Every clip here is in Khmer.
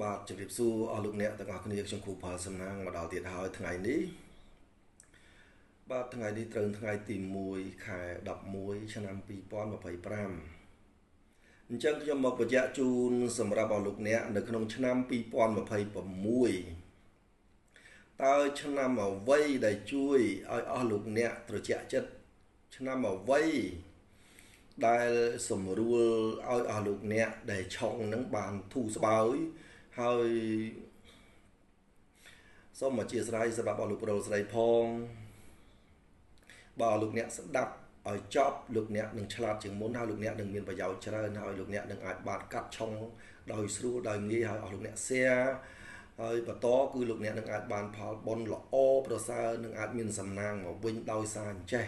បាទជម្រាបសួរអស់លោកអ្នកទាំងអស់គ្នាខ្ញុំគ្រូផលសំណាងមកដល់ទៀតហើយថ្ងៃនេះបាទថ្ងៃនេះត្រូវថ្ងៃទី1ខែ11ឆ្នាំ2025អញ្ចឹងខ្ញុំមកបញ្ជាក់ជូនសម្រាប់អស់លោកអ្នកនៅក្នុងឆ្នាំ2026តើឆ្នាំអ្វីដែលជួយឲ្យអស់លោកអ្នកត្រជាក់ចិត្តឆ្នាំអ្វីដែលសម្រួលឲ្យអស់លោកអ្នកដែលឆុងនឹងបានធូរស្បើយហើយសូមអធិស្ឋានសម្រាប់អស់លោកប្រុសស្រីផងបើលោកអ្នកស្ដាប់ឲ្យចប់លោកអ្នកនឹងឆ្លាតជាងមុនហើយលោកអ្នកនឹងមានប្រយោជន៍ច្រើនហើយលោកអ្នកនឹងអាចបានកាត់ឆុងដោយស្រួលដោយងាយហើយអស់លោកអ្នក share ហើយបន្តគឺលោកអ្នកនឹងអាចបានផលបុណ្យល្អប្រសើរនឹងអាចមានសំណាងមកវិញដោយសារអញ្ចេះ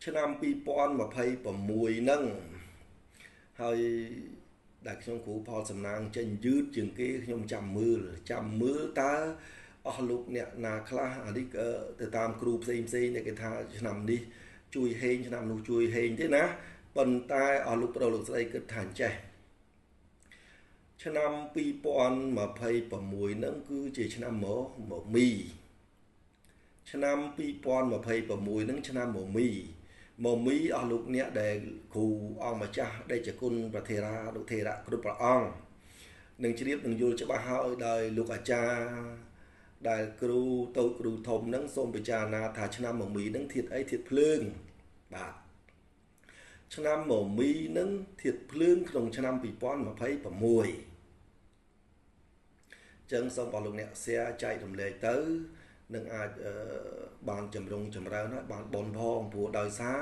ឆ្នាំ2026ហ្នឹងហើយដែលខ្ញុំគ្រូផលសំណាងចេញយឺតជាងគេខ្ញុំចាំមើលតើអស់លោកអ្នកណាខ្លះអានេះទៅតាមគ្រូផ្សេងផ្សេងដែលគេថាឆ្នាំនេះជួយហេងឆ្នាំនោះជួយហេងទេណាប៉ុន្តែអស់លោកប្រុសលោកស្រីគិតថាអញ្ចេះឆ្នាំ2026ហ្នឹងគឺជាឆ្នាំមមីឆ្នាំ2026ហ្នឹងឆ្នាំមមីអស់លោកអ្នកដែលគ្រូអង្គម្ចាស់ដេជគុណប្រធេរានុធេរៈគ្រប់ព្រះអង្គនឹងជ្រាបនឹងយល់ច្បាស់ហើយដោយលោកអាចារ្យដែលគ្រូតូចគ្រូធំនឹងសូមពិចារណាថាឆ្នាំមមីនឹងធាតុអីធាតុភ្លើងបាទឆ្នាំមមីនឹងធាតុភ្លើងក្នុងឆ្នាំ2026ចឹងសូមអស់លោកអ្នក share ចែករំលែកទៅនឹងអាចបានចម្រុងចម្រើនហើយបានបុណ្យផងព្រោះដោយសារ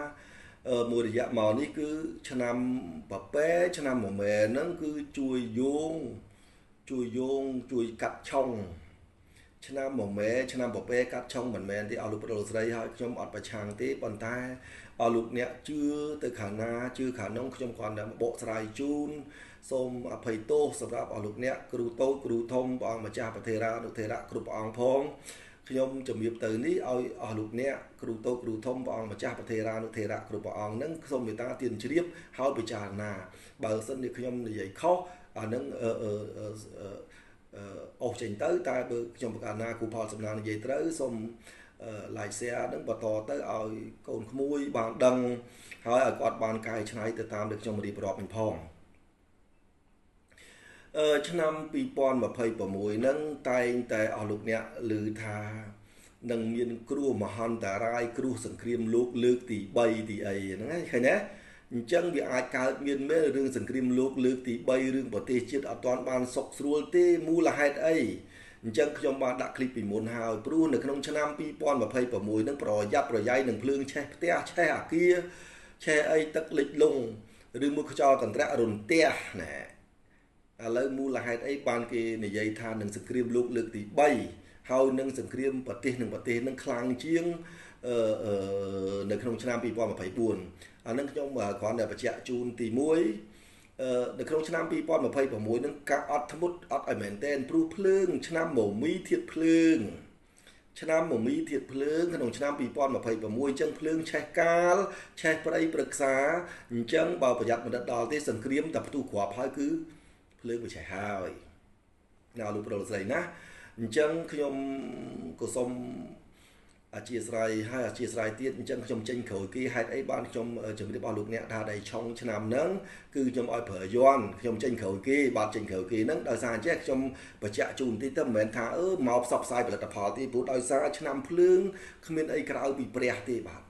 មួយរយៈមកនេះគឺឆ្នាំប្រពែឆ្នាំមមែហ្នឹងគឺជួយយោងជួយកាត់ឆុងឆ្នាំមមែឆ្នាំប្រពែកាត់ឆុងមិនមែនទេអស់លោកប្រុសស្រីហើយខ្ញុំអត់ប្រឆាំងទេប៉ុន្តែអស់លោកអ្នកជឿទៅខាងណាជឿខាងនោះខ្ញុំគ្រាន់តែបកស្រាយជូនសូមអភ័យទោសសម្រាប់អស់លោកអ្នកគ្រូតូចគ្រូធំព្រះអង្គម្ចាស់ប្រធេរានុធេរៈគ្រប់ព្រះអង្គផងខ្ញុំជំរាបទៅនេះឲ្យអស់លោកអ្នកគ្រូតូចគ្រូធំព្រះអង្គម្ចាស់ប្រធេរានុធេរៈគ្រប់ព្រះអង្គនឹងសូមមេត្តាទានជ្រាបហើយពិចារណាបើសិនជាខ្ញុំនិយាយខុសអានឹងអស់ចេញទៅតែបើខ្ញុំប្រកាសណាគ្រូផលសំណាងនិយាយត្រូវសូម like share នឹងបន្តទៅឲ្យកូនក្មួយបានដឹងហើយឲ្យគាត់បានកែច្នៃទៅតាមដែលខ្ញុំរៀបរាប់វិញផងឆ្នាំ2026ហ្នឹងតែងតែអស់លោកអ្នកឮថានឹងមានគ្រោះមហន្តរាយគ្រោះសង្គ្រាមលោកលើកទី3ទីអីហ្នឹងឃើញទេអញ្ចឹងវាអាចកើតមានមែនរឿងសង្គ្រាមលោកលើកទី3រឿងប្រទេសជាតិអត់ទាន់បានសុខស្រួលទេមូលហេតុអីអញ្ចឹងខ្ញុំបានដាក់ឃ្លីបពីមុនហើយព្រោះនៅក្នុងឆ្នាំ2026ហ្នឹងប្រយ័ត្នប្រយែងនឹងភ្លើងឆេះផ្ទះឆេះអាគារឆេះអីទឹកលិចលង់ឬមួយខ្យល់កន្ត្រាក់រន្ទះណែឥឡូវមូលហេតុអីបានគេនិយាយថានឹងសង្គ្រាមលោកលើកទី3ហើយនឹងសង្គ្រាមប្រទេសនឹងប្រទេសនឹងខ្លាំងជាងនៅក្នុងឆ្នាំ2024អានឹងខ្ញុំគ្រាន់តែបញ្ជាក់ជូនទី1នៅក្នុងឆ្នាំ2026នឹងការអត់ធ្មត់អត់ឲ្យមែនទែនព្រោះភ្លើងឆ្នាំមមីធាតុភ្លើងឆ្នាំមមីធាតុភ្លើងក្នុងឆ្នាំ2026អញ្ចឹងភ្លើងឆេះកាលឆេះព្រៃព្រឹក្សាអញ្ចឹងបើប្រយ័ត្នមិនដល់ទេសង្គ្រាមតែផ្ទុះគ្រាប់ហើយគឺភ្លើងវាឆេះហើយណាលោកប្រុសស្រីណាអញ្ចឹងខ្ញុំក៏សូមអធិស្ឋានហើយអធិស្ឋានទៀតអញ្ចឹងខ្ញុំចេញក្រោយគេហេតុអីបានខ្ញុំជម្រាបអស់លោកអ្នកថាដៃឆុងឆ្នាំហ្នឹងគឺខ្ញុំឲ្យប្រើយ័ន្តខ្ញុំចេញក្រោយគេបាទចេញក្រោយគេហ្នឹងដោយសារអញ្ចេះខ្ញុំបញ្ជាក់ជូនបន្តិចទៅមិនមែនថាមកផ្សព្វផ្សាយផលិតផលទេព្រោះដោយសារឆ្នាំភ្លើងគ្មានអីក្រៅពីព្រះទេបាទ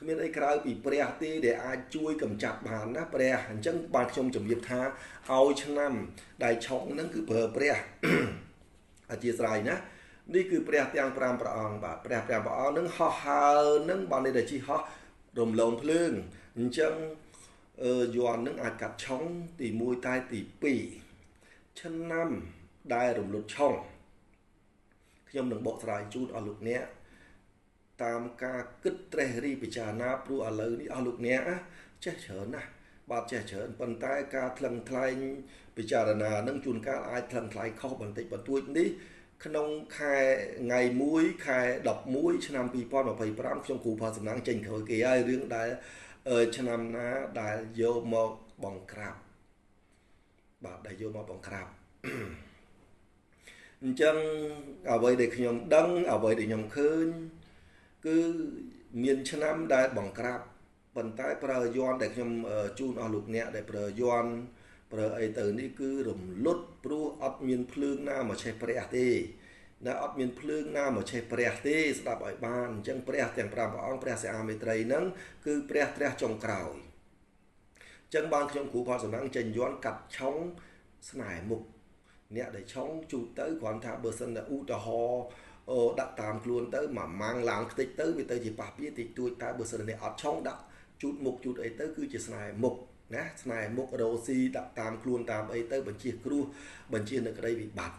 គ្មានអីក្រៅពីព្រះទេដែលអាចជួយកម្ចាត់បានណាព្រះអញ្ចឹងបានខ្ញុំជម្រាបថាឲ្យឆ្នាំដែលឆុងហ្នឹងគឺប្រើព្រះអធិស្ឋានណានេះគឺព្រះទាំង5ព្រះអង្គបាទព្រះ5ព្រះអង្គនឹងហោះហើរនឹងបានន័យថាជិះហោះរំលងភ្លើងអញ្ចឹងយ័ន្តនឹងអាចកាត់ឆុងទី1តែទី2ឆ្នាំដែលរំលត់ឆុងខ្ញុំនឹងបកស្រាយជូនអស់លោកអ្នកតាមការគិតត្រេះរិះពិចារណាព្រោះឥឡូវនេះអស់លោកអ្នកចេះច្រើនណាស់បាទចេះច្រើនប៉ុន្តែការថ្លឹងថ្លែងពិចារណានឹងជួនកាលអាចថ្លឹងថ្លែងខុសបន្តិចបន្តួចនេះក្នុងខែថ្ងៃ1ខែ11ឆ្នាំ2025ខ្ញុំគ្រូផលសំណាងចេញក្រោយគេហើយរឿងដែលឆ្នាំណាដែលយកមកបង្ក្រាប បាទដែលយកមកបង្ក្រាបអញ្ចឹងអ្វីដែលខ្ញុំដឹងអ្វីដែលខ្ញុំឃើញគឺមានឆ្នាំដែលបង្ក្រាបប៉ុន្តែប្រើយ័ន្តដែលខ្ញុំជូនអស់លោកអ្នកដែលប្រើយ័ន្តប្រើអីទៅនេះគឺរំលត់ព្រោះអត់មានភ្លើងណាមកឆេះព្រះទេណាអត់មានភ្លើងណាមកឆេះព្រះទេស្ដាប់ឲ្យបានអញ្ចឹងព្រះទាំង5ព្រះអង្គព្រះសិអាមេត្រីហ្នឹងគឺព្រះទ្រះចុងក្រោយអញ្ចឹងបានខ្ញុំគ្រូផលសំណាងចេញយ័ន្តកាត់ឆុងស្នេហ៍មុខអ្នកដែលឆុងជូតទៅគ្រាន់ថាបើសិនតែឧទាហរណ៍ដាក់តាមខ្លួនទៅមួយម៉ាំងឡើងខ្ទេចទៅវាទៅជាប៉ះពាតិចតួចតែបើសិនអ្នកអត់ឆុងដាក់ជូតមុខជូតអីទៅគឺជាស្នេហ៍មុខណាស្នេហ៍មុខរោស៊ីដាក់តាមខ្លួនតាមអីទៅបញ្ជាគ្រោះបញ្ជានៅក្តីវិបត្តិ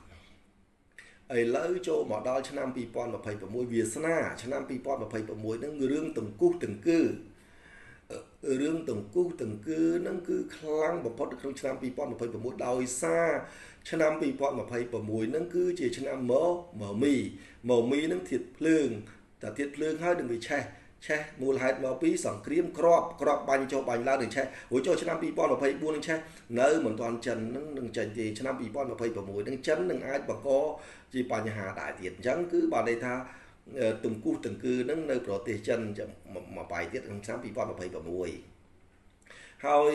ឥឡូវចូលមកដល់ឆ្នាំ2026វាសនាឆ្នាំ2026ហ្នឹងរឿងទង្គុះទង្គើរឿងទង្គុះទង្គើហ្នឹងគឺខ្លាំងបំផុតក្នុងឆ្នាំ2026ដោយសារឆ្នាំ2026ហ្នឹងគឺជាឆ្នាំមមីហ្នឹងធាតុភ្លើងតែធាតុភ្លើងហើយនឹងវាឆេះឆេះមូលហេតុមកពីសង្គ្រាមក្របក្របបាញ់ចុះបាញ់ឡើងនឹងឆេះរួចចូលឆ្នាំ2024នឹងឆេះនៅមិនទាន់ចិននឹងនឹងចេញទេឆ្នាំ2026នឹងចិននឹងអាចបង្កជាបញ្ហាដែរទៀតអញ្ចឹងគឺបានន័យថាទង្គុះទង្គើនឹងនៅប្រទេសចិនមួយបាយទៀតក្នុងឆ្នាំ2026ហើយ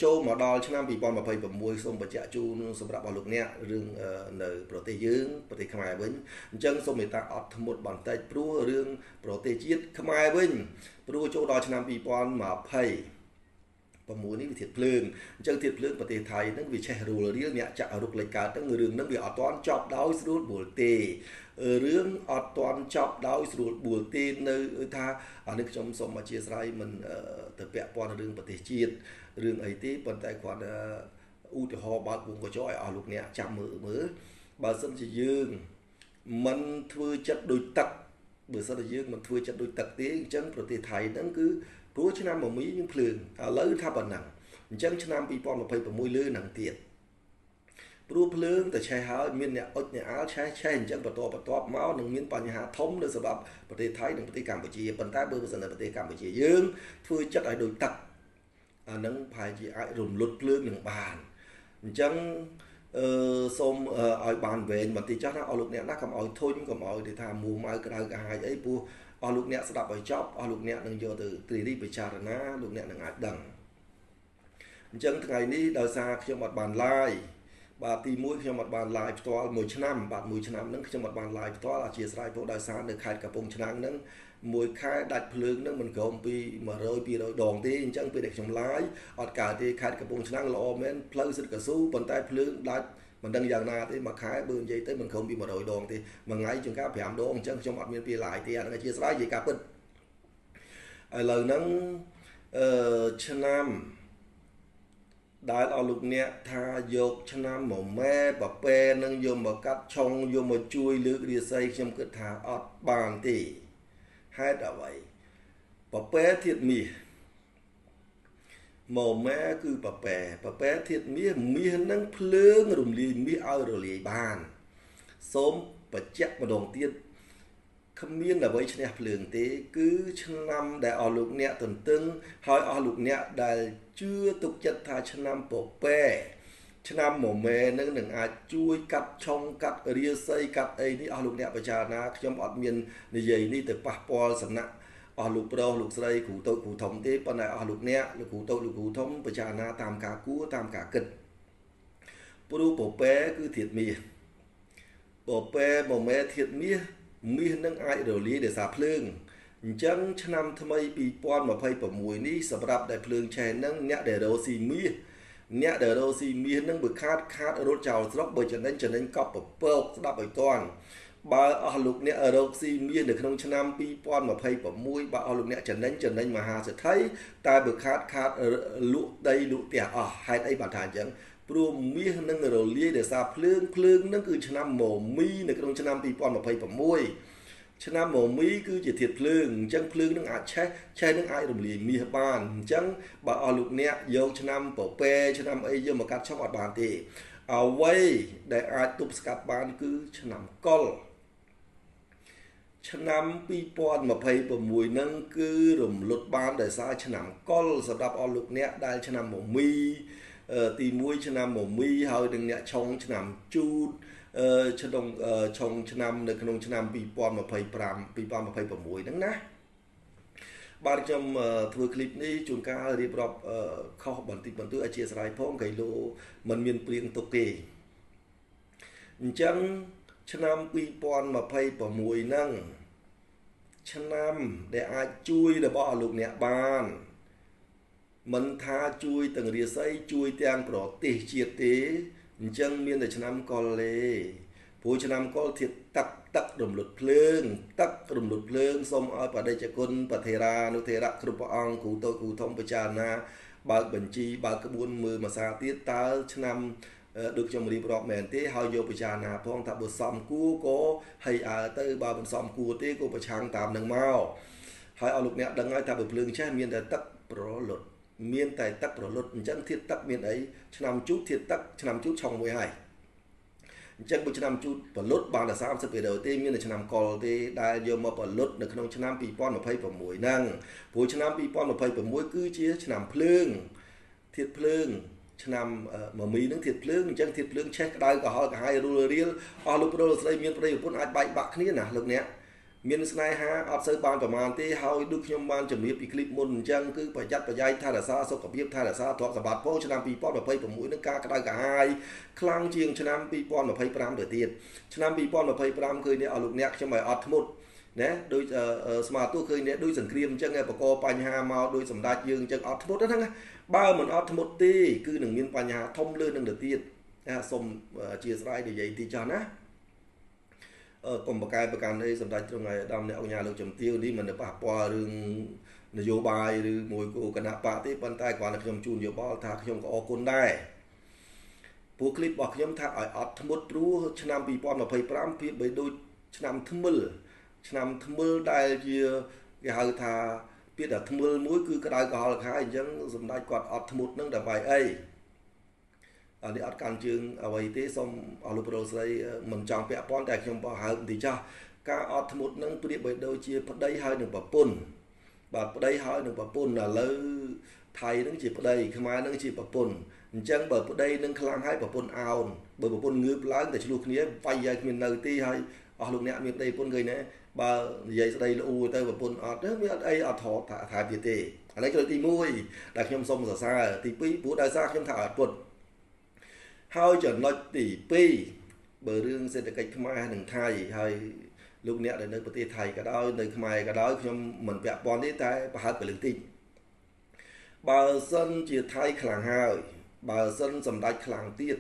ចូលមកដល់ឆ្នាំ2026សូមបញ្ជាក់ជូនសម្រាប់អស់លោកអ្នករឿងនៅប្រទេសយើងប្រទេសខ្មែរវិញអញ្ចឹងសូមមេត្តាអត់ធ្មត់បន្តិចព្រោះរឿងប្រទេសជាតិខ្មែរវិញព្រោះចូលដល់ឆ្នាំ2026នេះវាធាតុភ្លើងអញ្ចឹងធាតុភ្លើងប្រទេសថៃហ្នឹងវាឆេះរួលរៀលអ្នកចាក់រុកលេខកើតហ្នឹងរឿងហ្នឹងវាអត់ទាន់ចប់ដោយស្រួលបួលទេរឿងអត់ទាន់ចប់ដោយស្រួលបួលទេនៅថាអានេះខ្ញុំសូមអធិស្ឋានមិនទៅពាក់ព័ន្ធរឿងប្រទេសជាតិរឿងអីទេប៉ុន្តែគ្រាន់តែឧទាហរណ៍បើកវងកញ្ចក់ឲ្យអស់លោកអ្នកចាំមើលមើលបើសិនជាយើងមិនធ្វើចិត្តដូចទឹកបើសិនជាយើងមិនធ្វើចិត្តដូចទឹកទេអញ្ចឹងប្រទេសថៃហ្នឹងគឺព្រោះឆ្នាំមមីយើងភ្លើងឥឡូវថាប៉ុណ្ណឹងអញ្ចឹងឆ្នាំ2026លើនឹងទៀតព្រោះភ្លើងតែឆេះហើយមានអ្នកអុចអ្នកអាលឆេះឆេះអញ្ចឹងបន្តបន្ទាប់មកនឹងមានបញ្ហាធំនៅសម្រាប់ប្រទេសថៃនិងប្រទេសកម្ពុជាប៉ុន្តែបើសិននៅប្រទេសកម្ពុជាយើងធ្វើចិត្តឲ្យដូចទឹកអានឹងប្រហែលជាអាចរំលត់ភ្លើងនឹងបានអញ្ចឹងសូមឲ្យបានវែងបន្តិចចុះណាអស់លោកអ្នកណាកុំឲ្យធុញកុំឲ្យទៅថាមួម៉ៅក្តៅក្រហាយអីព្រោះអស់លោកអ្នកស្ដាប់ឲ្យចប់អស់លោកអ្នកនឹងយកទៅត្រិះរិះពិចារណាលោកអ្នកនឹងអាចដឹងអញ្ចឹងថ្ងៃនេះដោយសារខ្ញុំអត់បាន live បាទទី1ខ្ញុំអត់បាន live ផ្ទាល់មួយឆ្នាំបាទមួយឆ្នាំហ្នឹងខ្ញុំអត់បាន live ផ្ទាល់អធិស្ឋានព្រោះដោយសារនៅខេត្តកំពង់ឆ្នាំងហ្នឹងមួយខែដាច់ភ្លើងហ្នឹងមិនក្រោមពី100 200ដងទេអញ្ចឹងពេលដែលខ្ញុំ live អត់កើតទេខេត្តកំពង់ឆ្នាំងល្អមែនផ្លូវសិទ្ធកស៊ូប៉ុន្តែភ្លើងដាច់មិនដឹងយ៉ាងណាទេមួយខែបើនិយាយទៅមិនក្រោមពី100ដងទេមួយថ្ងៃជាងការ5ដងអញ្ចឹងខ្ញុំអត់មានពេល live ទេអាហ្នឹងអធិស្ឋាននិយាយការពិតឥឡូវហ្នឹងឆ្នាំដែលអស់លោកអ្នកថាយកឆ្នាំមមែបពែនឹងយកមកកាត់ឆុងយកមកជួយលើករាសីខ្ញុំគិតថាអត់បានទេហេតុអ្វីបពែធាតុមាសមមែគឺបពែបពែធាតុមាសមាសនឹងភ្លើងរំលាយមាសឲ្យរលាយបានសូមបញ្ជាក់ម្ដងទៀតគ្មានអ្វីឈ្នះភ្លើងទេគឺឆ្នាំដែលអស់លោកអ្នកទន្ទឹងហើយអស់លោកអ្នកដែលជឿទុកចិត្តថាឆ្នាំពពែឆ្នាំមមែនឹងនឹងអាចជួយកាត់ឆុងកាត់រាសីកាត់អីនេះអស់លោកអ្នកពិចារណាខ្ញុំអត់មាននិយាយនេះទៅប៉ះពាល់សំណាក់អស់លោកប្រុសលោកស្រីគ្រូតូចគ្រូធំទេប៉ុន្តែអស់លោកអ្នកលោកគ្រូតូចលោកគ្រូធំពិចារណាតាមការគួរតាមការគិតព្រោះពពែគឺធាតុមាសពពែមមែធាតុមាសមាសនឹងអាចរលាយដោយសារភ្លើងអញ្ចឹងឆ្នាំថ្មី2026នេះសម្រាប់ដែលភ្លើងឆេះនឹងអ្នកដែលរកស៊ីមាសអ្នកដែលរកស៊ីមាសនឹងបើខាតខាតរត់ចោលស្រុកបើចំណេញចំណេញកប់ពពកស្ដាប់ឲ្យតាន់បើអស់លោកអ្នករកស៊ីមាសនៅក្នុងឆ្នាំ2026បើអស់លោកអ្នកចំណេញចំណេញមហាសេដ្ឋីតែបើខាតខាតលក់ដីលក់ផ្ទះអស់ហេតុអីបានថាអញ្ចឹងព្រោះមាសនឹងរលាយដោយសារភ្លើងភ្លើងនឹងគឺឆ្នាំមមីនៅក្នុងឆ្នាំ2026ឆ្នាំមមីគឺជាធាតុភ្លើងអញ្ចឹងភ្លើងនឹងអាចឆេះឆេះនឹងអាចរំលាយមាសបានអញ្ចឹងបើអស់លោកអ្នកយកឆ្នាំពពែឆ្នាំអីយកមកកាត់ឆុងអត់បានទេអ្វីដែលអាចទប់ស្កាត់បានគឺឆ្នាំកុលឆ្នាំ2026ហ្នឹងគឺរំលត់បានដោយសារឆ្នាំកុលសម្រាប់អស់លោកអ្នកដែលឆ្នាំមមី ទី1ឆ្នាំមមីហើយនឹងអ្នកឆុងឆ្នាំជូតក្នុងឆុងឆ្នាំនៅក្នុងឆ្នាំ2025 2026ហ្នឹងណាបាទខ្ញុំធ្វើคลิปនេះជួនកាលរៀបរាប់ខុសបន្តិចបន្តួចអធិស្ឋានផងកៃឡូมันមានព្រៀងទុកទេអញ្ចឹងឆ្នាំ2026ហ្នឹងឆ្នាំដែលអាចជួយរបស់លោកអ្នកបានមិនថាជួយទាំងរាសីជួយទាំងប្រទេសជាតិទេអញ្ចឹងមានតែឆ្នាំកុលទេព្រោះឆ្នាំកុលធាតុទឹកទឹករំលត់ភ្លើងទឹករំលត់ភ្លើងសូមឲ្យបដិជគុណបធេរានុធេរៈគ្រប់ព្រះអង្គគ្រូតូចគ្រូធំពិចារណាបើកបញ្ជីបើកក្បួនមើលមួយសាទៀតតើឆ្នាំដូចខ្ញុំរៀបរាប់មែនទេហើយយកពិចារណាផងថាបើសមគួរក៏ហើយអើទៅបើមិនសមគួរទេក៏ប្រឆាំងតាមនឹងមកហើយឲ្យលោកអ្នកដឹងហើយថាបើភ្លើងឆេះមានតែទឹកប្រលត់មានតែទឹកប្រលត់អញ្ចឹងធាតុទឹកមានអីឆ្នាំជូតធាតុទឹកឆ្នាំជូតឆុងមួយហើយអញ្ចឹងបើឆ្នាំជូតប្រលត់បានតែ30%ទេមានតែឆ្នាំកុលទេដែលយកមកប្រលត់នៅក្នុងឆ្នាំ2026ហ្នឹងព្រោះឆ្នាំ2026គឺជាឆ្នាំភ្លើងធាតុភ្លើងឆ្នាំមមីនឹងធាតុភ្លើងអញ្ចឹងធាតុភ្លើងឆេះក្តៅក្រហល់ក្រហាយរុលរៀលអស់លោកប្រុសស្រីមានប្តីប្រពន្ធអាចបែកបាក់គ្នាណាលោកអ្នកមានស្នេហាអត់សូវបានប្រមាណទេហើយដូចខ្ញុំបានជំរាបពីคลิปមុនអញ្ចឹងគឺប្រយ័ត្នប្រយែងថែរក្សាសុខភាពថែរក្សាទ្រព្យសម្បត្តិផងឆ្នាំ2026នឹងការក្តៅក្រហាយខ្លាំងជាងឆ្នាំ2025ទៅទៀតឆ្នាំ2025ឃើញនេះអស់លោកអ្នកខ្ញុំឲ្យអត់ធ្មត់ណាដូចស្មាទូឃើញនេះដូចសង្គ្រាមអញ្ចឹងបកបញ្ហាមកដូចសម្ដេចយើងអញ្ចឹងអត់ធ្មត់ហ្នឹងណាបើមិនអត់ធ្មត់ទេគឺនឹងមានបញ្ហាធំលើនឹងទៅទៀតសូមអធិស្ឋាននិយាយទីចាស់ណាកុំបកកែប្រកាន់អីសម្ដេចទ្រង់ឲ្យអាដាមអ្នកអង្គញាលោកជំទាវនេះមិនប៉ះពាល់រឿងនយោបាយឬមួយគោគណៈបកទេប៉ុន្តែគ្រាន់តែខ្ញុំជូនយោបល់ថាខ្ញុំក៏អរគុណដែរពួកคลิปរបស់ខ្ញុំថាឲ្យអត់ធ្មត់ព្រោះឆ្នាំ2025ប្រៀបបីដូចឆ្នាំថ្មិលឆ្នាំថ្មិលដែលជាគេហៅថាពាក្យថាថ្មិលមួយគឺក្តៅក្រហល់ខាយអញ្ចឹងសម្ដេចគាត់អត់ធ្មត់នឹងដើម្បីអីអានេះអត់កាន់ជើងអ្វីទេសូមអស់លោកប្រុសស្រីមិនចង់ពាក់ព័ន្ធតែខ្ញុំបើហើបបន្តិចចាស់ការអត់ធ្មត់នឹងប្រៀបបីដូចជាប្តីហើយនឹងប្រពន្ធបាទប្តីហើយនឹងប្រពន្ធឥឡូវថៃនឹងជាប្តីខ្មែរនឹងជាប្រពន្ធអញ្ចឹងបើប្តីនឹងខ្លាំងហើយប្រពន្ធអោនបើប្រពន្ធងើបឡើងតែឆ្លោះគ្នាវាយឲ្យគ្មាននៅទីហើយអស់លោកអ្នកមានប្តីប្រពន្ធឃើញទេបើនិយាយស្ដីលូទៅប្រពន្ធអត់ទេវាអត់អីអត់ថតថែមទៀតទេអានេះគឺទី1ដែលខ្ញុំសូមសរសើរទី2ព្រោះដោយសារខ្ញុំថាអត់ពុតហើយចំណុចទី2បើរឿងសេដ្ឋកិច្ចខ្មែរនិងថៃហើយលោកអ្នកដែលនៅប្រទេសថៃក៏ដោយនៅខ្មែរក៏ដោយខ្ញុំមិនពាក់ព័ន្ធទេតែប្រហែលកលឹងតិចបើសិនជាថៃខ្លាំងហើយបើសិនសម្ដេចខ្លាំងទៀត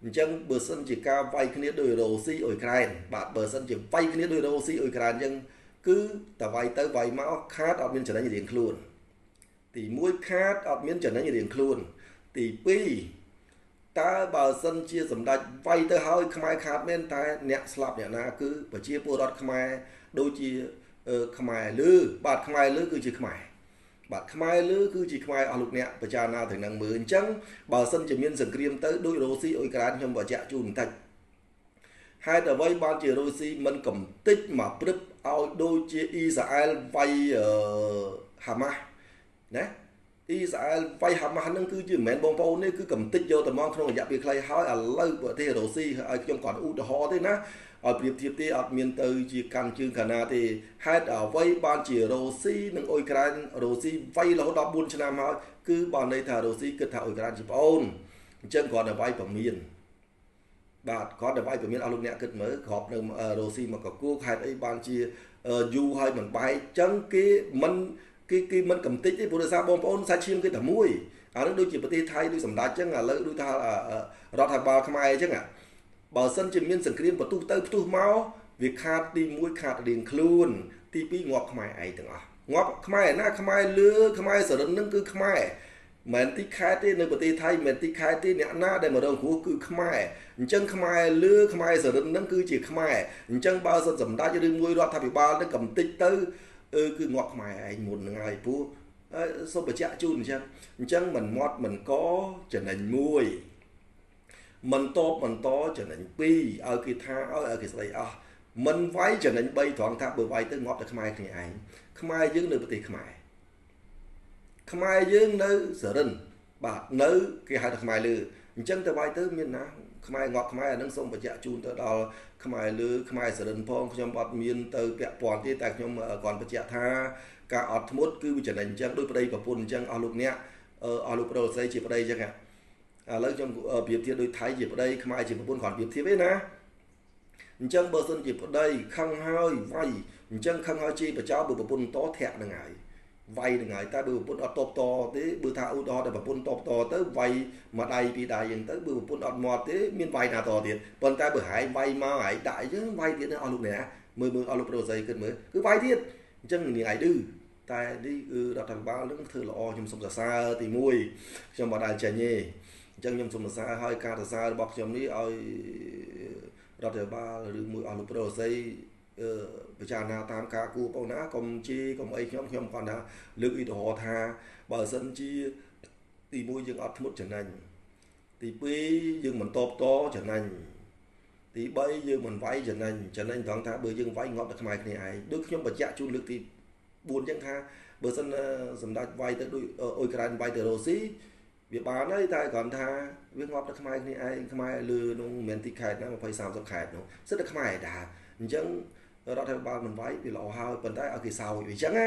អញ្ចឹងបើសិនជាការវាយគ្នាដោយរុស្ស៊ីអ៊ុយក្រែនបាទបើសិនជាវាយគ្នាដោយរុស្ស៊ីអ៊ុយក្រែនអញ្ចឹងគឺតែវាយទៅវាយមកខាតអត់មានចំណេញរៀងខ្លួនទី1ខាតអត់មានចំណេញរៀងខ្លួនទី2តើបើសិនជាសម្ដេចវាយទៅហើយខ្មែរខាតមែនតែអ្នកស្លាប់អ្នកណាគឺប្រជាពលរដ្ឋខ្មែរដូចជាខ្មែរលើបាទខ្មែរលើគឺជាខ្មែរបាទខ្មែរលើគឺជាខ្មែរអស់លោកអ្នកពិចារណាទៅនឹងមើលអញ្ចឹងបើសិនជាមានសង្គ្រាមទៅដូចរុស្ស៊ីអ៊ុយក្រែនខ្ញុំបញ្ជាក់ជូនបន្តិចហេតុអ្វីបានជារុស្ស៊ីមិនកំទេចមកព្រឹបឲ្យដូចជាអ៊ីស្រាអែលវាយហាម៉ាស់ណាអ៊ីស្រាអែលវាយហាម៉ាស់ហ្នឹងគឺជាមិនមែនបងប្អូននេះគឺកំទេចយកតែមកក្នុងរយៈពេលខ្លីហើយឥឡូវប្រទេសរុស្ស៊ីឲ្យខ្ញុំគាត់ឧទាហរណ៍ទេណាឲ្យប្រៀបធៀបទេអត់មានទៅជាកាន់ជើងកាណាទេហេតុអ្វីបានជារុស្ស៊ីនិងអ៊ុយក្រែនរុស្ស៊ីវាយរហូតដល់4ឆ្នាំហើយគឺបានន័យថារុស្ស៊ីគិតថាអ៊ុយក្រែនជាប្អូនអញ្ចឹងគាត់តែវាយប្រមានបាទគាត់តែវាយប្រមានអស់លោកអ្នកគិតមើលគ្រាប់នៅរុស្ស៊ីមកកគោហេតុអីបានជាយូរហើយមិនបែកអញ្ចឹងគេមិនគេមិនកំទេចទេព្រោះដោយសារបងប្អូនសាច់ឈាមគេតែមួយអានោះដូចជាប្រទេសថៃដូចសម្ដេចអញ្ចឹងឥឡូវដូចថារដ្ឋាភិបាលខ្មែរអញ្ចឹងបើសិនជាមានសង្គ្រាមផ្ទុះទៅផ្ទុះមកវាខាតទី1ខាតរៀងខ្លួនទី2ងាប់ខ្មែរឯងទាំងអស់ងាប់ខ្មែរណាខ្មែរលើខ្មែរសរិននឹងគឺខ្មែរមិនទីខេត្តទេនៅប្រទេសថៃមិនទីខេត្តទេអ្នកណាដែលមករងគ្រោះគឺខ្មែរអញ្ចឹងខ្មែរលើខ្មែរសរិននឹងគឺជាខ្មែរអញ្ចឹងបើសិនសម្ដេចឬមួយរដ្ឋាភិបាលនឹងកំទេចទៅគឺងាប់ខ្មែរឯងមុនហ្នឹងហើយព្រោះសូមបញ្ជាក់ជូនអញ្ចឹងមិនមាត់មិនកចំណេញមួយមិនតបបន្តចំណេញ2ឲ្យគេថាឲ្យគេស្ដីអស់មិនវាយចំណេញ3ត្រង់ថាបើវាយទៅងាប់តែខ្មែរគ្នាឯងខ្មែរយើងនៅប្រទេសខ្មែរខ្មែរយើងនៅសរិន បាទនៅគេហៅថាខ្មែរលើអញ្ចឹងទៅវាយទៅមានណាខ្មែរងាប់ខ្មែរអានឹងសូមបញ្ជាក់ជូនទៅដល់ខ្មែរលើខ្មែរសរិនផងខ្ញុំអត់មានទៅពាក់ព័ន្ធទេតែខ្ញុំគ្រាន់បញ្ជាក់ថាការអត់ធ្មត់គឺវាចំណេញអញ្ចឹងដោយប្តីប្រពន្ធអញ្ចឹងអស់លោកអ្នកអស់លោកប្រុសស្រីជាប្តីអញ្ចឹងឥឡូវខ្ញុំប្រៀបធៀបដូចថៃជាប្តីខ្មែរជាប្រពន្ធគ្រាន់ប្រៀបធៀបទេណាអញ្ចឹងបើសិនជាប្តីខឹងហើយវាយអញ្ចឹងខឹងហើយជាបចោបើប្រពន្ធតធាក់នឹងហើយវាយនឹងហើយតែបើប្រពន្ធអត់តបតទេបើថាឧទាហរណ៍តែប្រពន្ធតបតទៅវាយមួយដៃពីរដៃអញ្ចឹងទៅបើប្រពន្ធអត់មាត់ទេមានវាយណាតទៀតប៉ុន្តែបើហែងវាយមកហែងដាក់អញ្ចឹងវាយទៀតអស់លោកអ្នកមើលមើលអស់លោកប្រុសស្រីគិតមើលគឺវាយទៀតអញ្ចឹងនាងឯងឌឺតែនេះគឺរដ្ឋាភិបាលនឹងធ្វើល្អខ្ញុំសូមសរសើរទី1ខ្ញុំអត់ដែលចេញទេអញ្ចឹងខ្ញុំសូមសរសើរហើយការសរសើររបស់ខ្ញុំនេះឲ្យរដ្ឋាភិបាលឬមួយអស់លោកប្រុសស្រីពិចារណាតាមការគួរបងណាកុំជេរកុំអីខ្ញុំខ្ញុំគាត់ថាលើកឧទាហរណ៍ថាបើសិនជាទី1យើងអត់ធ្មត់ចំណេញទី2យើងមិនតបតចំណេញទី3យើងមិនវាយចំណេញចំណេញត្រង់ថាបើយើងវាយងាប់តែខ្មែរគ្នាឯងដូចខ្ញុំបញ្ជាក់ជូនលើកទី4អញ្ចឹងថាបើសិនសម្ដេចវាយទៅដូចអ៊ុយក្រែនវាយទៅរុស្ស៊ីវាបានហើយតែគ្រាន់ថាវាងាប់តែខ្មែរគ្នាឯងខ្មែរលើនោះមិនមែនទីខេត្តណា20 30ខេត្តនោះសិតតែខ្មែរដែរអញ្ចឹងរដ្ឋាភិបាលមិនវាយវាល្អហើយប៉ុន្តែឲ្យគេសោយអញ្ចឹងណា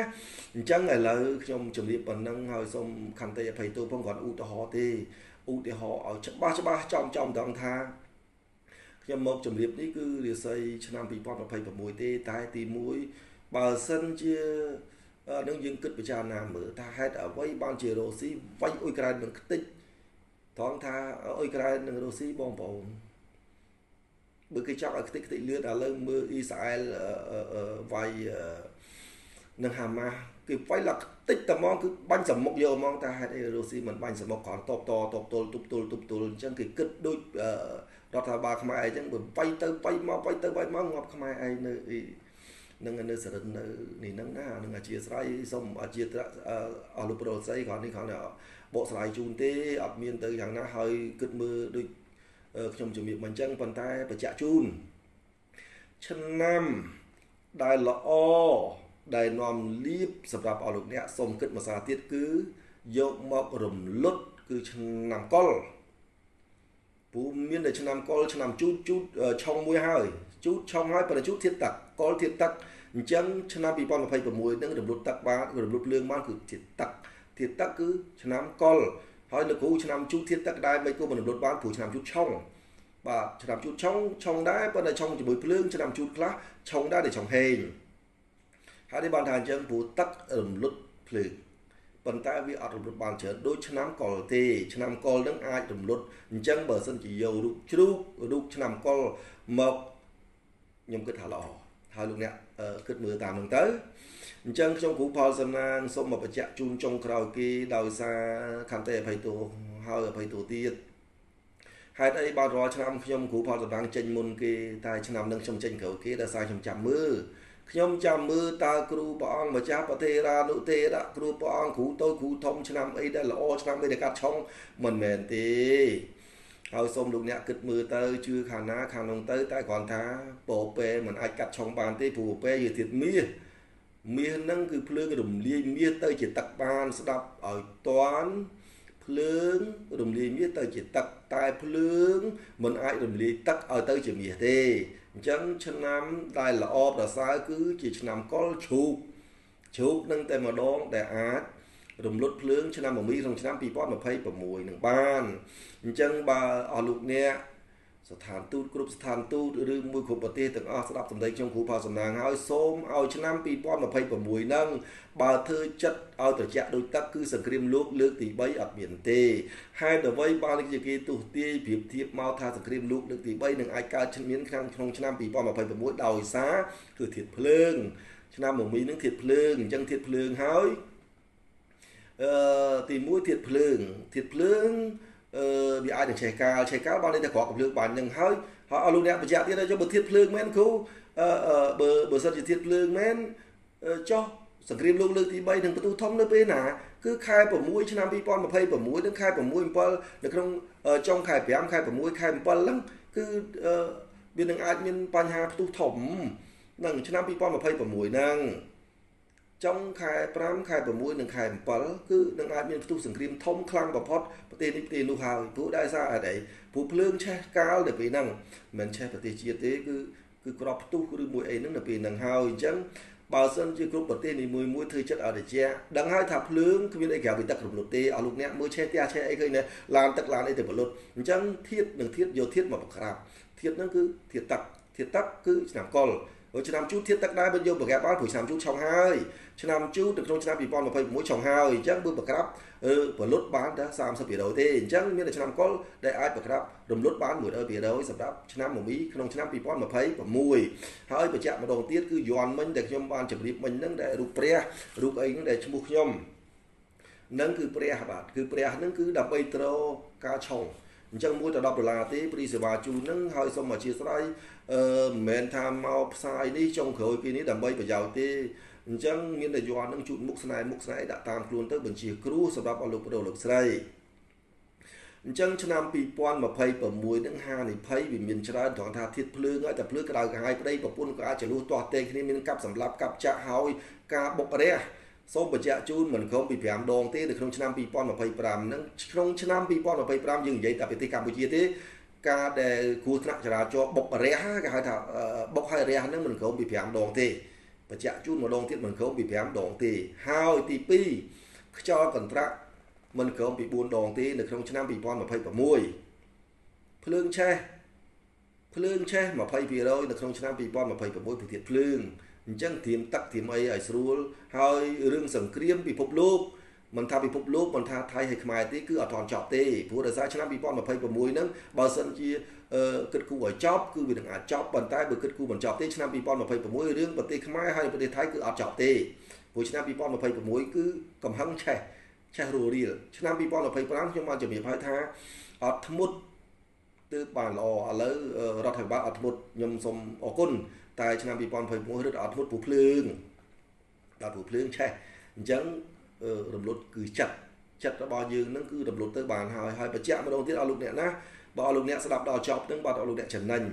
អញ្ចឹងឥឡូវខ្ញុំជម្រាបប៉ុណ្ណឹងហើយសូមខន្តីអភ័យទោសផងគាត់ឧទាហរណ៍ទេឧទាហរណ៍ឲ្យច្បាស់ច្បាស់ចំចំត្រង់ថាខ្ញុំមកជម្រាបនេះគឺរាសីឆ្នាំ2026ទេតែទី1បើសិនជានឹងយើងគិតពិចារណាមើលថាហេតុអ្វីបានជារុស្ស៊ីវាយអ៊ុយក្រែននឹងខ្ទេចត្រង់ថាអ៊ុយក្រែននិងរុស្ស៊ីបងប្អូនបើគេចង់ឲ្យខ្ទេចខ្ទេចលឿនឥឡូវមើលអ៊ីស្រាអែលវាយនឹងហាម៉ាស់គេវាយឡើងខ្ទេចតែហ្មងគឺបាញ់សមុកយកហ្មងតែហេតុអីរុស្ស៊ីមិនបាញ់សមុកគ្រាន់តបតតបទល់ទប់ទល់ទប់ទល់អញ្ចឹងគេគិតដូចរដ្ឋាភិបាលខ្មែរអញ្ចឹងបើវាយទៅវាយមកវាយទៅវាយមកងាប់ខ្មែរឯងនៅនឹងនៅសរិននៅនេះហ្នឹងណានឹងអធិស្ឋានសូមអធិអស់លោកប្រុសស្រីគ្រាន់នេះគ្រាន់តែបកស្រាយជូនទេអត់មានទៅយ៉ាងណាហើយគិតមើលដូចខ្ញុំជំរាបមកអញ្ចឹងប៉ុន្តែបញ្ជាក់ជូនឆ្នាំដែលល្អដែលនាំលៀបសម្រាប់អស់លោកអ្នកសូមគិតមួយសារទៀតគឺយកមករំលត់គឺឆ្នាំកុលព្រោះមានតែឆ្នាំកុលឆ្នាំជូតជូតឆុងមួយហើយជូតឆុងហើយប៉ុន្តែជូតធាតុទឹកកុលធាតុទឹកអញ្ចឹងឆ្នាំ2026នឹងរំលត់ទឹកបានរំលត់ភ្លើងបានគឺធាតុទឹកធាតុទឹកគឺឆ្នាំកុលហើយលោកគ្រូឆ្នាំជូតធាតុទឹកដែរមិនគួរមិនរំលត់បានព្រោះឆ្នាំជូតឆុងបាទឆ្នាំជូតឆុងឆុងដែរប៉ុន្តែឆុងជាមួយភ្លើងឆ្នាំជូតខ្លះឆុងដែរតែឆុងហេងហើយនេះបានថាអញ្ចឹងព្រោះទឹករំលត់ភ្លើងប៉ុន្តែវាអត់រំលត់បានច្រើនដូចឆ្នាំកុលទេឆ្នាំកុលនឹងអាចរំលត់អញ្ចឹងបើសិនជាយករូបជ្រូករូបឆ្នាំកុលមកខ្ញុំគិតថាល្អហើយលោកអ្នកគិតមើលតាមនឹងទៅអញ្ចឹងខ្ញុំគ្រូផលសំណាងសូមមកបញ្ជាក់ជូនចុងក្រោយគេដោយសារខន្តីអភ័យទោសហើយអភ័យទោសទៀតហេតុអីបានរាល់ឆ្នាំខ្ញុំគ្រូផលសំណាងចេញមុនគេតែឆ្នាំនឹងខ្ញុំចេញក្រោយគេដោយសារខ្ញុំចាំមើលខ្ញុំចាំមើលតើគ្រូព្រះអង្គម្ចាស់ប្រទេរានុទេរៈគ្រូព្រះអង្គគ្រូតូចគ្រូធំឆ្នាំអីដែលល្អឆ្នាំអីដែលកាត់ឆុងមិនមែនទេហើយសូមលោកអ្នកគិតមើលទៅជឿខាងណាខាងនោះទៅតែគ្រាន់ថាពពែមិនអាចកាត់ឆុងបានទេព្រោះពពែជាធាតុមាសមាសហ្នឹងគឺភ្លើងរំលាយមាសទៅជាទឹកបានស្ដាប់ឲ្យតាន់ភ្លើងរំលាយមាសទៅជាទឹកតែភ្លើងមិនអាចរំលាយទឹកឲ្យទៅជាមាសទេអញ្ចឹងឆ្នាំដែលល្អប្រសើរគឺជាឆ្នាំកុលជ្រូកជ្រូកនឹងតែម្ដងដែលអាចរំលត់ភ្លើងឆ្នាំមមីក្នុងឆ្នាំ2026នឹងបានអញ្ចឹងបើអស់លោកអ្នកស្ថានទូតគ្រប់ស្ថានទូតឬមួយគ្រប់ប្រទេសទាំងអស់ស្ដាប់សម្ដីខ្ញុំគ្រូផលសំណាងហើយសូមឲ្យឆ្នាំ2026ហ្នឹងបើធ្វើចិត្តឲ្យត្រជាក់ដូចទឹកគឺសង្គ្រាមលោកលើកទី3អត់មានទេហេតុអ្វីបានជាគេទស្សទាយប្រៀបធៀបមកថាសង្គ្រាមលោកលើកទី3នឹងអាចកើតមានក្នុងឆ្នាំ2026ដោយសារគឺធាតុភ្លើងឆ្នាំមមីនឹងធាតុភ្លើងអញ្ចឹងធាតុភ្លើងហើយទី1ធាតុភ្លើងធាតុភ្លើងវាអាចនឹងឆេះកាលឆេះកាលបានន័យថាក្រកកំភ្លើងបាននឹងហើយហើយអស់លោកអ្នកបញ្ជាក់ទៀតចុះបើធាតុភ្លើងមែនគ្រូបើសិនជាធាតុភ្លើងមែនចុះសង្គ្រាមលោកលើកទី3នឹងផ្ទុះធំនៅពេលណាគឺខែ6ឆ្នាំ2026និងខែ6 7នៅក្នុងចុងខែ5ខែ6ខែ7ហ្នឹងគឺវានឹងអាចមានបញ្ហាផ្ទុះធំនឹងឆ្នាំ2026ហ្នឹង ចុងខែ5ខែ6និងខែ7គឺនឹងអាចមានផ្ទុះសង្គ្រាមធំខ្លាំងបំផុតប្រទេសនេះប្រទេសនោះហើយព្រោះដោយសារអីព្រោះភ្លើងឆេះកាលនៅពេលហ្នឹងមិនឆេះប្រទេសជាតិទេគឺក្របផ្ទុះឬមួយអីហ្នឹងនៅពេលហ្នឹងហើយអញ្ចឹងបើសិនជាគ្រប់ប្រទេសនីមួយមួយធ្វើចិត្តឲ្យត្រជាក់ដឹងហើយថាភ្លើងគ្មានអីក្រៅពីទឹករំលត់ទេអស់លោកអ្នកមើលឆេះផ្ទះឆេះអីឃើញណាឡានទឹកឡានអីទៅរលត់អញ្ចឹងធាតនិងធាតយកធាតមកបង្ក្រាបធាតហ្នឹងគឺធាតទឹកធាតទឹកគឺឆ្នាំកុលព្រោះឆ្នាំជូតធាតទឹកដែរបើយកបង្ក្រាបបានព្រោះឆ្នាំជូតឆុងហើយឆ្នាំជូតនៅក្នុងឆ្នាំ2026ឆុងហើយអញ្ចឹងបើបង្ក្រាបរលត់បានតែ30%ទេអញ្ចឹងមានតែឆ្នាំកុលដែលអាចបង្ក្រាបរំលត់បាន100%សម្រាប់ឆ្នាំមមីក្នុងឆ្នាំ2026ហើយបញ្ជាក់ម្ដងទៀតគឺយ័ន្តមិញដែលខ្ញុំបានជម្រាបមិញហ្នឹងដែលរូបព្រះរូបអីហ្នឹងដែលឈ្មោះខ្ញុំនឹងគឺព្រះបាទគឺព្រះហ្នឹងគឺដើម្បីទ្រការឆុងអញ្ចឹង1ទៅ10ដុល្លារទេព្រីសេវាជូនហ្នឹងហើយសូមអធិស្ឋានមិនមែនថាមកផ្សាយនេះចុងក្រោយពីនេះដើម្បីប្រយោជន៍ទេអញ្ចឹងមានតែយ័ន្តហ្នឹងជូតមុខស្នេហ៍មុខស្នេហ៍ដាក់តាមខ្លួនទៅបញ្ជាគ្រោះសម្រាប់អស់លោកប្រុសលោកស្រីអញ្ចឹងឆ្នាំ2026ហ្នឹងហានិភ័យវាមានច្រើនត្រង់ថាធាតុភ្លើងហើយតែភ្លើងក្តៅក្រហាយប្តីប្រពន្ធក៏អាចចលុះទាស់ទែងគ្នាមានកាប់សម្លាប់កាប់ចាក់ហើយការបុករះសូមបញ្ជាក់ជូនមិនក្រោមពី5ដងទេនៅក្នុងឆ្នាំ2025ហ្នឹងក្នុងឆ្នាំ2025យើងនិយាយតែប្រទេសកម្ពុជាទេការដែលគ្រោះថ្នាក់ចរាចរណ៍បុករះគេហៅថាបុកហើយរះហ្នឹងមិនក្រោមពី5ដងទេបញ្ជាក់ជូនម្ដងទៀតមិនក្រោមពី5ដងទេហើយទី2ខ្យល់កន្ត្រាក់មិនក្រោមពី4ដងទេនៅក្នុងឆ្នាំ2026ភ្លើងឆេះ20%នៅក្នុងឆ្នាំ2026ប្រទៀតភ្លើងអញ្ចឹងត្រៀមទឹកត្រៀមអីឲ្យស្រួលហើយរឿងសង្គ្រាមពិភពលោកមិនថាពិភពលោកមិនថាថៃហើយខ្មែរទេគឺអត់ទាន់ចប់ទេព្រោះដោយសារឆ្នាំ2026ហ្នឹងបើសិនជាគិតគូរឲ្យចប់គឺវានឹងអាចចប់ប៉ុន្តែបើគិតគូរមិនចប់ទេឆ្នាំ2026រឿងប្រទេសខ្មែរហើយប្រទេសថៃគឺអត់ចប់ទេព្រោះឆ្នាំ2026គឺកំហឹងឆេះរੂរៀលឆ្នាំ2025ខ្ញុំបានជំរាបហើយថាអត់ធ្មត់ទើបបានល្អឥឡូវរដ្ឋាភិបាលអត់ធ្មត់ខ្ញុំសូមអរគុណតែឆ្នាំ2026រឹតអត់ធ្មត់ព្រោះភ្លើងដល់ព្រោះភ្លើងឆេះអញ្ចឹងរំលត់គឺចិត្តរបស់យើងនឹងគឺរំលត់ទៅបានហើយហើយបញ្ជាក់ម្ដងទៀតឲ្យលោកអ្នកណាបើឲ្យលោកអ្នកស្ដាប់ដល់ចប់នឹងបាទឲ្យលោកអ្នកចំណេញ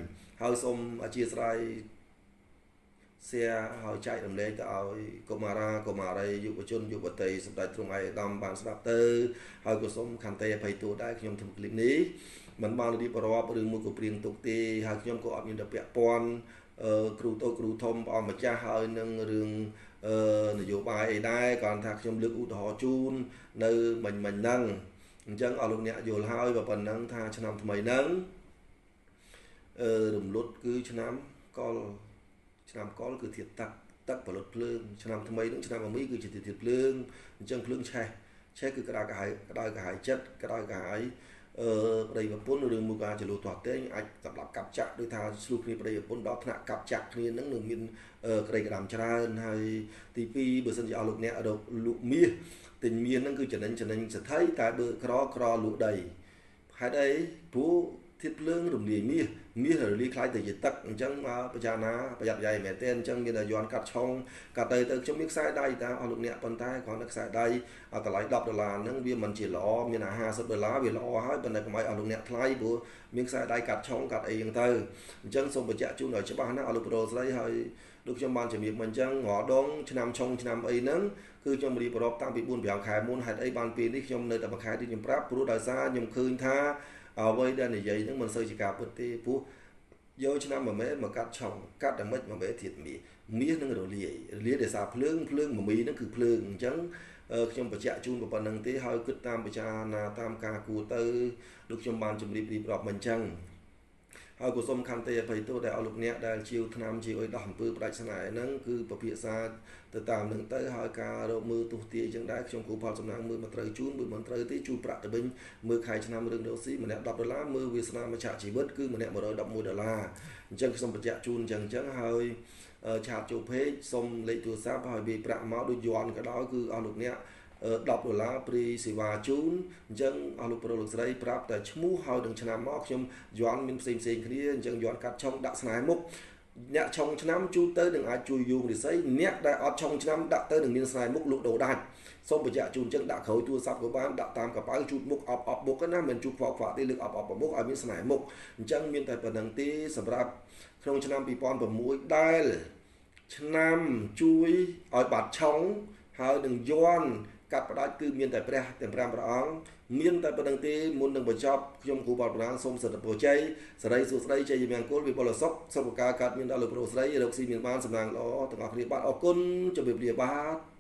ហើយសូមអធិស្ឋាន share ហើយចែករំលែកទៅឲ្យកុមារាកុមារីយុវជនយុវតីសម្ដេចទ្រង់ឯកឧត្តមបានស្ដាប់ទៅហើយក៏សូមខន្តីអភ័យទោសដែរខ្ញុំធ្វើคลิปនេះមិនបានរៀបរាប់ឬមួយក៏ព្រៀងទុកទេហើយខ្ញុំក៏អត់មានតែពាក់ព័ន្ធគ្រូតូចគ្រូធំព្រះអង្គម្ចាស់ហើយនឹងរឿងនយោបាយអីដែរគ្រាន់ថាខ្ញុំលើកឧទាហរណ៍ជូននៅមិញហ្នឹងអញ្ចឹងអស់លោកអ្នកយល់ហើយបើប៉ុណ្ណឹងថាឆ្នាំថ្មីហ្នឹងរំលត់គឺឆ្នាំកុលឆ្នាំកុលគឺធាតុទឹកទឹកផលិតភ្លើងឆ្នាំថ្មីហ្នឹងឆ្នាំមមីគឺជាធាតុភ្លើងអញ្ចឹងភ្លើងឆេះគឺក្តៅក្រហាយក្តៅក្រហាយចិត្តក្តៅក្រហាយប្តីប្រពន្ធឬមួយក៏អាចលុះទាស់ទែងអាចសម្រាប់កាប់ចាក់ដូចថាឆ្លោះគ្នាប្តីប្រពន្ធដល់ថ្នាក់កាប់ចាក់គ្នានឹងនឹងមានក្តីក្តាំច្រើនហើយទី2បើសិនជាអស់លោកអ្នករកលក់មាសទិញមាសហ្នឹងគឺចំណេញសេដ្ឋីតែបើក្រលក់ដីហេតុអីព្រោះធាតុភ្លើងរំលាយមាសរលាយខ្លាយទៅជាទឹកអញ្ចឹងមកពិចារណាប្រយ័ត្នប្រយែងមែនទេអញ្ចឹងមានតែយន់កាត់ឆុងកាត់ទៅខ្ញុំមានខ្សែដៃតាអស់លោកអ្នកប៉ុន្តែគ្រាន់តែខ្សែដៃតម្លៃ10ដុល្លារហ្នឹងវាមិនជាល្អមានអា50ដុល្លារវាល្អហើយប៉ុន្តែកុំឲ្យអស់លោកអ្នកថ្លៃព្រោះមានខ្សែដៃកាត់ឆុងកាត់អីហ្នឹងទៅអញ្ចឹងសូមបញ្ជាក់ជូនឲ្យច្បាស់ណាអស់លោកប្រុសស្រីហើយដូចខ្ញុំបានជំរាបមកអញ្ចឹងរាល់ដងឆ្នាំឆុងឆ្នាំអីហ្នឹងគឺខ្ញុំរៀបរាប់តាំងពី4 5ខែមុនហេតុអីបានពេលនេះខ្ញុំនៅតែមួយខែទៀតខ្ញុំប្រាប់ព្រោះដោយសារខ្ញុំឃើញថាអ្វីដែលនិយាយហ្នឹងមិនសូវជាការពិតទេព្រោះយកឆ្នាំមួយមេមកកាត់ឆុងកាត់តែមិនមួយមេទៀតមាសនឹងរលាយដោយសារភ្លើងមមីហ្នឹងគឺភ្លើងអញ្ចឹងខ្ញុំបញ្ជាក់ជូនប៉ុណ្្នឹងទេហើយគិតតាមពិចារណាតាមការគួរទៅដូចខ្ញុំបានជម្រាបរៀបរាប់មកអញ្ចឹងហើយក៏សូមខន្តីអភ័យទោសដែលអស់លោកអ្នកដែលជាវថ្នាំជាអុយដោះអំពើផ្ដាច់ស្នេហ៍ហ្នឹងគឺពភាសាទៅតាមនឹងទៅហើយការរកមើលទស្សទាយអញ្ចឹងដែរខ្ញុំគូផលសំណាងមើលមកត្រូវជូនមើលមិនត្រូវទេជូនប្រាក់ទៅវិញមើលខែឆ្នាំរឿងរកស៊ីម្នាក់10ដុល្លារមើលវាសនាមច្ឆជីវិតគឺម្នាក់111ដុល្លារអញ្ចឹងខ្ញុំបញ្ជាក់ជូនអញ្ចឹងហើយឆាតចូលពេកសុំលេខទូរស័ព្ទហើយវាប្រាក់មកដូចយន់ក៏ដោយគឺអស់លោកអ្នក10ដុល្លារព្រីសេវាជូនអញ្ចឹងអស់លោកប្រុសលោកស្រីប្រាប់តែឈ្មោះហើយនឹងឆ្នាំមកខ្ញុំយន់មានផ្សេងគ្នាអញ្ចឹងយន់កាត់ឆុងដាក់ស្នេហ៍មុខអ្នកឆុងឆ្នាំជូនទៅនឹងអាចជួយយោងរិស័យអ្នកដែលអត់ឆុងឆ្នាំដាក់ទៅនឹងមានស្នេហ៍មុខលក់ដូរដាច់សូមបញ្ជាក់ជូនអញ្ចឹងដាក់ក្រោយទូរស័ព្ទក៏បានដាក់តាមកប៉ៅជូតមុខអប់មុខណាមិនជូតខ្វក់ទេលើកអប់មុខឲ្យមានស្នេហ៍មុខអញ្ចឹងមានតែប៉ុណ្្នឹងទេសម្រាប់ក្នុងឆ្នាំ2006ដែល ឆ្នាំជួយឲ្យបាត់ឆុង ហើយនឹងយន់កាត់ផ្ដាច់ គឺមានតែព្រះទាំង5ព្រះអង្គ។ មានតែប៉ុណ្្នឹងទេ។ មុននឹងបញ្ចប់ ខ្ញុំគ្រូបតប្រាងសូមសិទ្ធិពរជ័យ សរីសួស្តី ជ័យមង្គល វិបុលសុខ សុខការកើតមានដល់លោកប្រុសស្រី រកស៊ីមានបាន សំណាងល្អទាំងអស់គ្នា។ បាទ អរគុណ ជម្រាបលា បាទ។